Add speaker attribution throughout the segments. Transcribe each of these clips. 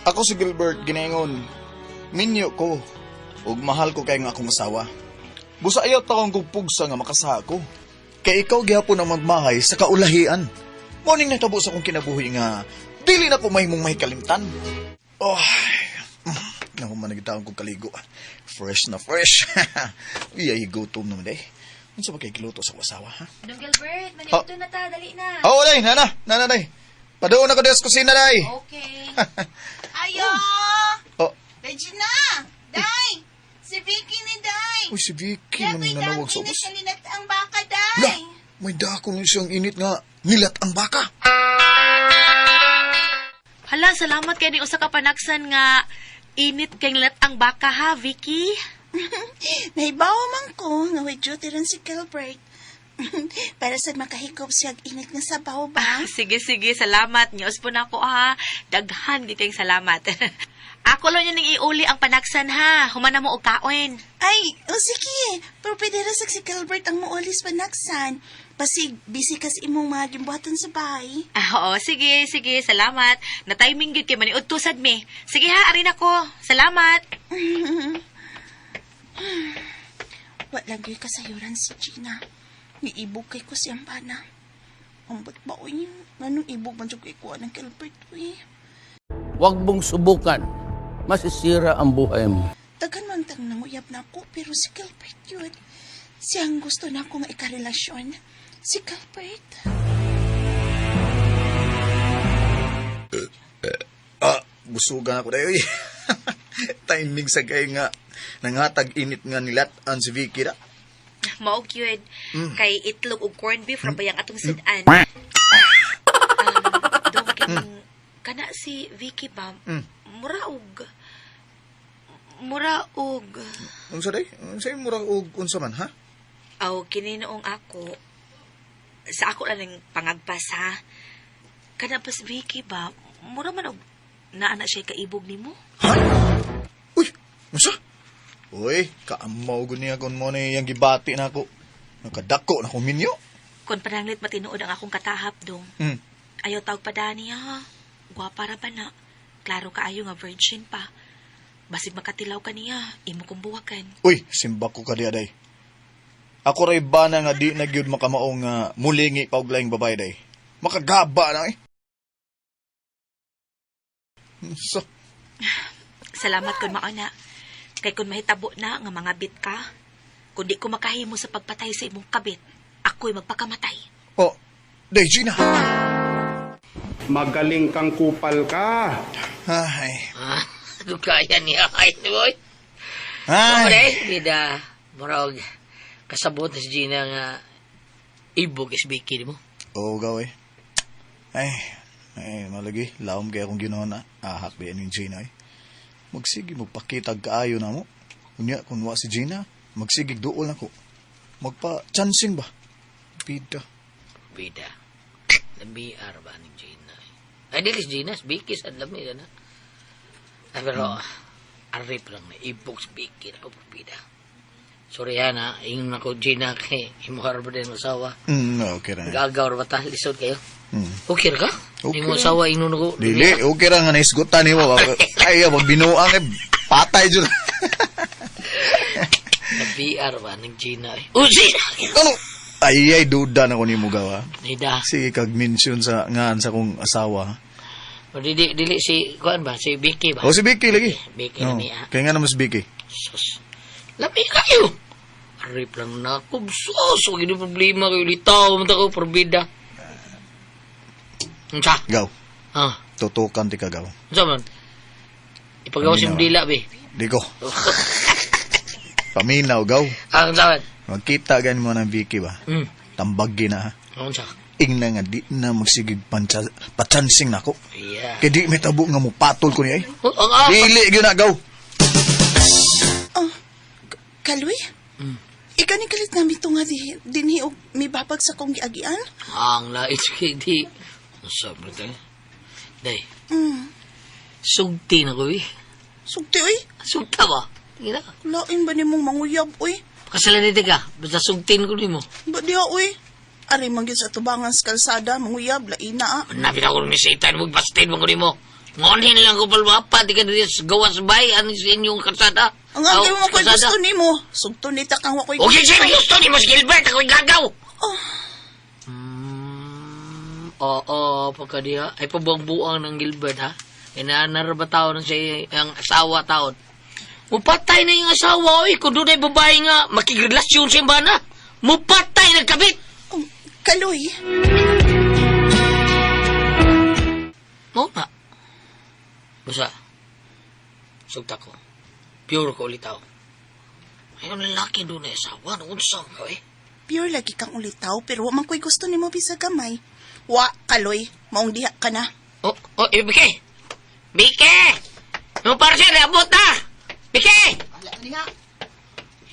Speaker 1: Ako si Gilbert Ginengon. Minyo ko. Ug mahal ko kay nga akong asawa. Busa ayaw taong kong pugsa nga makasaha ko. Kay ikaw gihapon ang magmahay sa kaulahian. Morning natabo sa akong kinabuhi nga dili na ko mahimong mahikalimtan. Oh, nahuman na gitaon kong kaligo. Fresh na fresh. Uy, ay gutom naman eh. Unsa ba kay giluto sa akong asawa, ha?
Speaker 2: Dong Gilbert, maniudto na ta, dali na.
Speaker 1: Oh, day, nana, nana, day. Padoon ako des kusina, day.
Speaker 2: Okay.
Speaker 3: Ayo!
Speaker 1: Oh,
Speaker 3: Regina! Day! Si Vicky ni Day!
Speaker 1: uy, si Vicky man
Speaker 3: Dako'y
Speaker 1: nanawag sa
Speaker 3: dang
Speaker 1: ubos.
Speaker 3: init na linat ang baka,
Speaker 1: La,
Speaker 3: Day!
Speaker 1: may dako na siyang init nga nilat ang baka.
Speaker 2: Hala, salamat kay ni usa ka panaksan nga init kay lat ang baka ha, Vicky.
Speaker 3: Nahibaw man ko nga way duty ron si Gilbert. Para sa makahikop siya og init nga sabaw ba?
Speaker 2: Sige, sige, salamat. Nios po na ako ha. Daghan gid kayong salamat. Ako lang yun ning iuli ang panaksan ha. Humana mo og kaon.
Speaker 3: Ay, o sige. Pero pwede ra sa si Gilbert ang muulis panaksan. Basig, busy kas imong mga gimbuhaton sa bahay.
Speaker 2: Ah, oo, sige, sige, salamat. Na timing gyud kay maniudto sad mi. Sige ha, arin ako. Salamat.
Speaker 3: Wa lang gyud kasayuran si Gina. Niibog kay ko siyang bana. Ambot ba oy? Nganong ibog man jud kay kuha ng Gilbert uy?
Speaker 4: Huwag mong subukan. Masisira ang buhay mo.
Speaker 3: Daghan man tang nanguyab na ako pero si Gilbert yun. Siyang gusto na ako nga ikarelasyon. Si Gilbert.
Speaker 1: Ah, busugan ako dayo. Timing sa kay nga nangatag init nga nilat ang si Vicky ra.
Speaker 2: Mao gyud kay itlog ug corned beef ra bayang atong sidan. Dong kining kana si Vicky ba? Mura og mura og
Speaker 1: Unsa day? Unsa yung murag og unsa man ha?
Speaker 2: aw kini noong ako sa ako lang ning pangagpas ha. Kana pa si Vicky ba? Mura man og naa na siya kaibog nimo.
Speaker 1: Ha? Uy, unsa? Uy, kaamaw gud niya kung mo na iyang gibati na ako. Nakadako na ko minyo.
Speaker 2: Kon pananglit matinuod ang akong katahap dong. Ayaw tawag pa dani ha. Gwapa ra ba na? Klaro kaayo nga virgin pa. Basig makatilaw ka niya, imo kong buwakan.
Speaker 1: Uy, simba ko ka di aday. Ako ray bana nga di na gyud makamao nga mulingi pa og laing babae day. Makagaba na eh. Unsa?
Speaker 2: Salamat kun mao na. Kay kun mahitabo na nga mga bit ka, kun di ko makahimo sa pagpatay sa imong kabit, ako'y magpakamatay.
Speaker 1: Oh, day Gina.
Speaker 5: Magaling kang kupal ka.
Speaker 1: Ay.
Speaker 6: Ah, kaya niya. Ay, boy.
Speaker 1: Ay.
Speaker 6: Ore, bida. Murag, kasabot na si Gina nga ibog is Vicky mo.
Speaker 1: Oo, gaw eh. Ay, ay, malagi. Laom kaya akong ginawa na. Ahak ba yan yung Gina eh. Magsige, magpakitag kaayo na mo. Unya, kung wa si Gina, magsigig duol na ko. Magpa-chancing ba? Bida.
Speaker 6: Bida. Lamiar ba ni Gina? Ay, dili si Gina, si Vicky sa lami na. Ay, pero, arip lang na ibog si Vicky na ko, bida. Sorry ha na, ingon ako Gina kay imuhar ba din asawa.
Speaker 1: Okay ra.
Speaker 6: Gagaw ra ba ta, lisod kayo. Okay ra ka?
Speaker 1: Okay
Speaker 6: Imo
Speaker 1: ra.
Speaker 6: asawa ingon ako.
Speaker 1: Dili, okay ra nga naisgutan nimo. Ay, wag binuang eh. Patay dyan.
Speaker 6: Na-VR ba ng Gina? eh. Oh, Gina!
Speaker 1: Ano? Ay, ay, duda na ko nimo gawa.
Speaker 6: Nida.
Speaker 1: Sige, kag mention sa ngaan sa kong asawa.
Speaker 6: O dili dili si kuan ba si Vicky ba?
Speaker 1: O si Vicky lagi.
Speaker 6: Vicky
Speaker 1: Oh,
Speaker 6: na niya.
Speaker 1: Kaya nga naman si Vicky.
Speaker 6: Sus. Lami kayo. Arip lang na ako. Sus, huwag yun problema kayo. Litaw mo ko, porbida. Unsa?
Speaker 1: Gaw.
Speaker 6: Ha?
Speaker 1: Tutukan ti ka gaw.
Speaker 6: Unsa man? Ipagawa si
Speaker 1: Paminaw.
Speaker 6: Mdila, be.
Speaker 1: Di ko. Paminaw, gaw.
Speaker 6: Ah, unsa man?
Speaker 1: Magkita gani mo ng Vicky ba? Tambagin na ha.
Speaker 6: Unsa?
Speaker 1: Ingna nga di na magsigig pachansing nako.
Speaker 6: Yeah.
Speaker 1: Kay di may tabo nga mo patol ko niya eh.
Speaker 6: Oh, ang ah.
Speaker 1: Dili gyud na gaw.
Speaker 3: Oh, Kaloy? Ikaw ni kalit namin ito nga di, dinhi og mibabag sa kong giagian?
Speaker 6: Ang lait kay di. Unsa man tayo? Day. Sugti na ko, eh.
Speaker 3: Sugti, oy.
Speaker 6: Sugta ba? Tingin na.
Speaker 3: Lain ba nimong manguyab, oy?
Speaker 6: Kasalanan ka. Basta sugtin ko nimo.
Speaker 3: Ba diha, oy? Ari man gyud sa tubangan sa kalsada, manguyab, laina, ah.
Speaker 6: Napit ako ni Satan, magbastin mo ko nimo. Ngunhin lang ko palwapa, di ka diri sa gawas bay, ano sa inyong karsada?
Speaker 3: Ang angay
Speaker 6: Aw,
Speaker 3: mo ko'y
Speaker 6: kalsada.
Speaker 3: gusto nimo. Sugto ni ta kang wako'y
Speaker 6: O kinsa may gusto ni Mas Gilbert, ako'y gagaw.
Speaker 3: Oh.
Speaker 6: Oo, pagka diha, ay pabuang-buang ng Gilbert, ha? Inaanar ba tao ng siya, ang asawa taon? Mupatay na yung asawa, oy, kung doon ay babae nga, makigrelasyon siya ba na? Mupatay nagkabit!
Speaker 3: Oh, Kaloy,
Speaker 6: Mo nga. Basta, sugta ko. Pure ko ulit tao. Ay, ang lalaki doon ay asawa, naunsang ko eh.
Speaker 3: pure lagi kang ulitaw pero wa man ko'y gusto nimo bisag gamay. Wa, Kaloy, maong diha ka na.
Speaker 6: Oh, oh, eh, Bike! Bike! Yung parcel, abot na! Bike!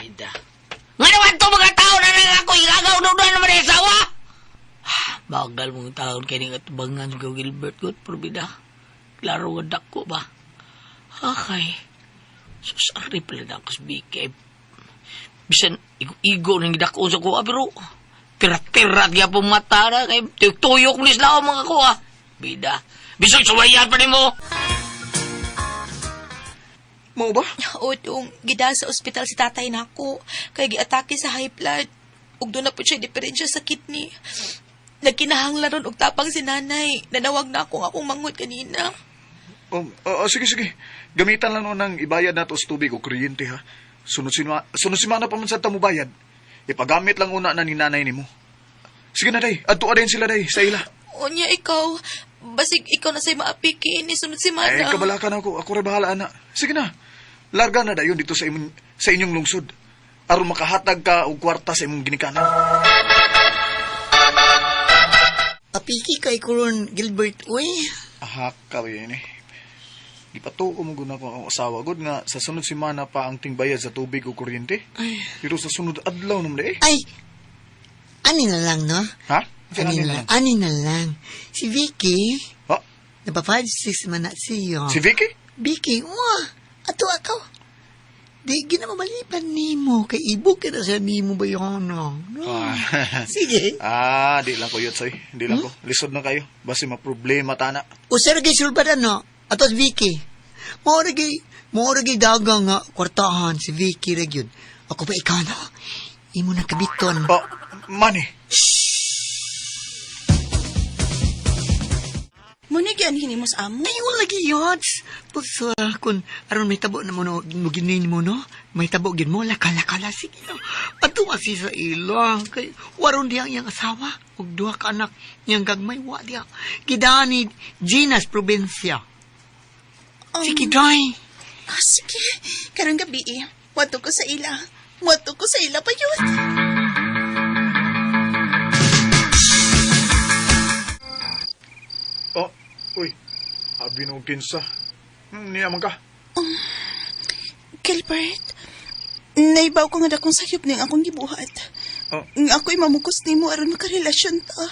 Speaker 6: Ida. Nga naman to mga tao na nang ako igagaw doon na naman ay asawa! Bagal mong taon kaya nga tubangan sa Gilbert ko, probida. Klaro nga dako ba? Akay. Sus, ari pala na ako sa Bike. Bisan, igo-igo nang gidako sa kuha, pero tirat-tirat gyapon mata na kay tuyok ni sila ang mga kuha. Bida. Bisan suwayan pa nimo.
Speaker 1: Mao ba?
Speaker 2: O, dong, gida sa ospital si tatay nako. Kay giatake sa high blood. Ug doon na po siya diferensya sa kidney. Nagkinahanglan ron og tapang si nanay. Nanawag na ako nga akong manghod kanina.
Speaker 1: Oh, oh, sige, sige. Gamitan lang nun ng ibayad nato sa tubig o kuryente, ha? Sunod, sima, sunod simana pa man sa tamubayad. Ipagamit lang una na ni nanay nimo. Sige na, day. Adto ka din sila, day, sa ila.
Speaker 2: Unya, ikaw, basig ikaw na sa'y maapiki ini sunod simana.
Speaker 1: Ay, kabalakan ako. Ako rin bahala, ana. Sige na. Larga na dayon dito sa, imong, sa inyong lungsod. Aron makahatag ka og kwarta sa imong ginikanan.
Speaker 7: Apiki kay kuron Gilbert uy.
Speaker 1: Aha, kaw yun eh. Gipatuo mo gud ako ang asawa gud nga sa sunod semana pa ang tingbayad sa tubig o kuryente. Pero sa sunod adlaw naman eh.
Speaker 7: Ay. Ani na lang no?
Speaker 1: Ha?
Speaker 7: Ani na lang. Ani na lang. Si Vicky,
Speaker 1: Ha?
Speaker 7: napa 5-6 man na siya.
Speaker 1: Si Vicky?
Speaker 7: Vicky, wah, ato ako. Di ginamamalipan nimo kay ibog ka na sa nimo ba yun no? No.
Speaker 1: Ah.
Speaker 7: Sige.
Speaker 1: Ah, di lang ko yun, soy. Di lang ko. Lisod na kayo. Basi maproblema tana.
Speaker 7: Usar gay sulbaran no. Ato si Vicky. Mao ra gay, mao ra gay dagang nga kwartahan si Vicky ra gyud. Ako pa ikaw no. Imo na kabiton.
Speaker 1: Oh, money.
Speaker 3: Muna gianhin nimo sa amo.
Speaker 7: Ay, wala lagi yods. Basta kung aron may tabo na mo no, mo ginin mo no, may tabo gin mo, lakala-kala, sige no. Ato kasi sa ila, kay waron diya ang iyang asawa, ug duha ka anak, niyang gagmay, wa diya. Gidani, Gina's probinsya. Sige, day.
Speaker 3: Ah, sige. Karong gabi eh. Wato ko sa ila. Wato ko sa ila pa yun.
Speaker 1: Oh, uy. Abi no kinsa. Niya man ka.
Speaker 3: Gilbert, naibaw ko nga dakong sayop ning akong gibuhat.
Speaker 1: Oh.
Speaker 3: Nga ako'y mamukos nimo aron makarelasyon ta.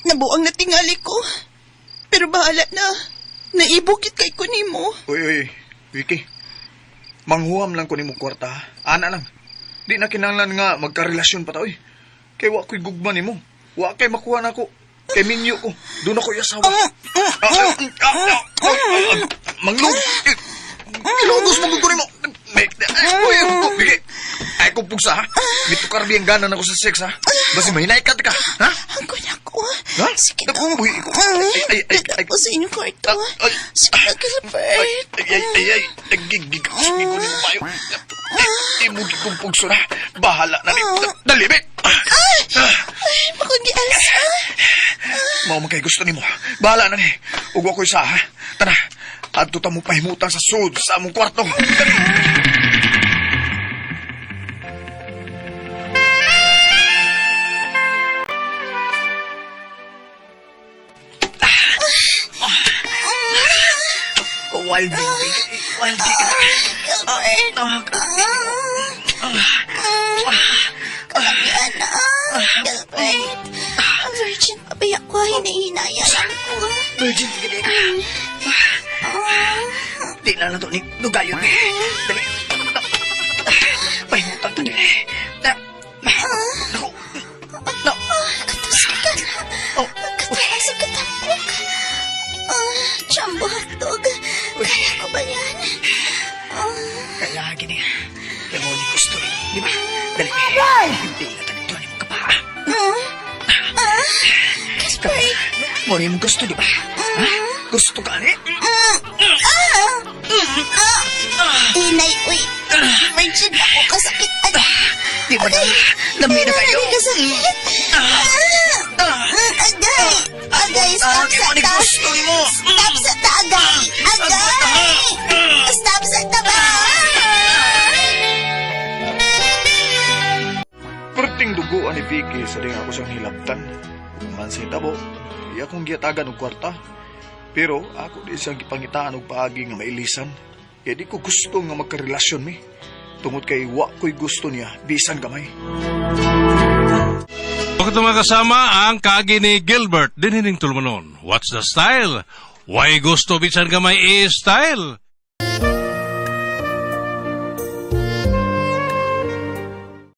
Speaker 3: Nabuang na tingali ko. Pero bahala na. Naibukit kay ko nimo.
Speaker 1: Uy, uy, Vicky. Manghuam lang ko nimo kwarta. ha? Ana lang. Di na kinahanglan nga magkarelasyon pa ta, uy. Kay wa ko'y gugma nimo. Wa kay makuha nako. Kay minyo ko. Doon ako asawa. Ah, ah, ah, ah, ah, ah, Manglog. Eh, Ilogos mo ko nimo. May- ay, Uy, Vicky. Ay, kung pugsa, ha? Mitukar ang gana na ko sa sex, ha? Basi mahinay ka, ka, ha?
Speaker 3: Ang ko.
Speaker 1: Ha?
Speaker 3: Sige na.
Speaker 1: Uy, ay, ay, ay, ay.
Speaker 3: Dala ko sa inyong kwarto.
Speaker 1: Ay,
Speaker 3: Sige na, Gilbert.
Speaker 1: Ay, ay, ay, ay, nagigig ako sa ko nimo payo. Ay, imo gikong pugso na. Bahala na ni. Dali, be.
Speaker 3: Ay, makugiasa.
Speaker 1: Mao man kay gusto nimo. Bahala na ni. Ug ako'y sa, ha? Tara, adto ta mo pahimutan sa sud sa among kwarto. Dali. Wild baby. Wild
Speaker 3: Gilbert. Kalamian na. Gilbert. Ang virgin pa ba ako? Hinahinaya lang ko.
Speaker 1: Virgin sige ka. Di na lang to ni Dugayon. Dali. Pahimutan to dali. Na. Naku. Na.
Speaker 3: Katus ka na.
Speaker 1: Oh.
Speaker 3: Katus ka katapok. Ah, Tug. Kaya ko ba yan?
Speaker 7: Kaya gini. Kaya mo ni gusto eh. Di ba? Dali. Hindi na tagto ni mo ka pa.
Speaker 3: Casper!
Speaker 7: Mo ni mo gusto, di ba? Ha? Gusto ka ni?
Speaker 3: Inay, uy. Virgin ako kasakit. Ano?
Speaker 7: Di ba na? Lami na kayo.
Speaker 3: Ano kasakit? Agay! Agay, stop
Speaker 7: Ah,
Speaker 3: sa
Speaker 7: mo ni
Speaker 3: ta.
Speaker 7: gusto ni mo.
Speaker 3: Stop sa ta, agay! Agay! Stop sa taba!
Speaker 1: Perting duguan ni Vicky sa ding ako siyang hilabtan. Ug man sa hitabo, iya akong giyatagan og kwarta. Pero ako di siyang gipangitaan og paagi nga mailisan. Kaya di ko gusto nga magkarelasyon mi. Tungod kay wa ko'y gusto niya, bisan gamay.
Speaker 8: Bakit mga kasama ang kaagi ni Gilbert dinining tulumanon. What's the style? Why gusto bisan gamay i-style?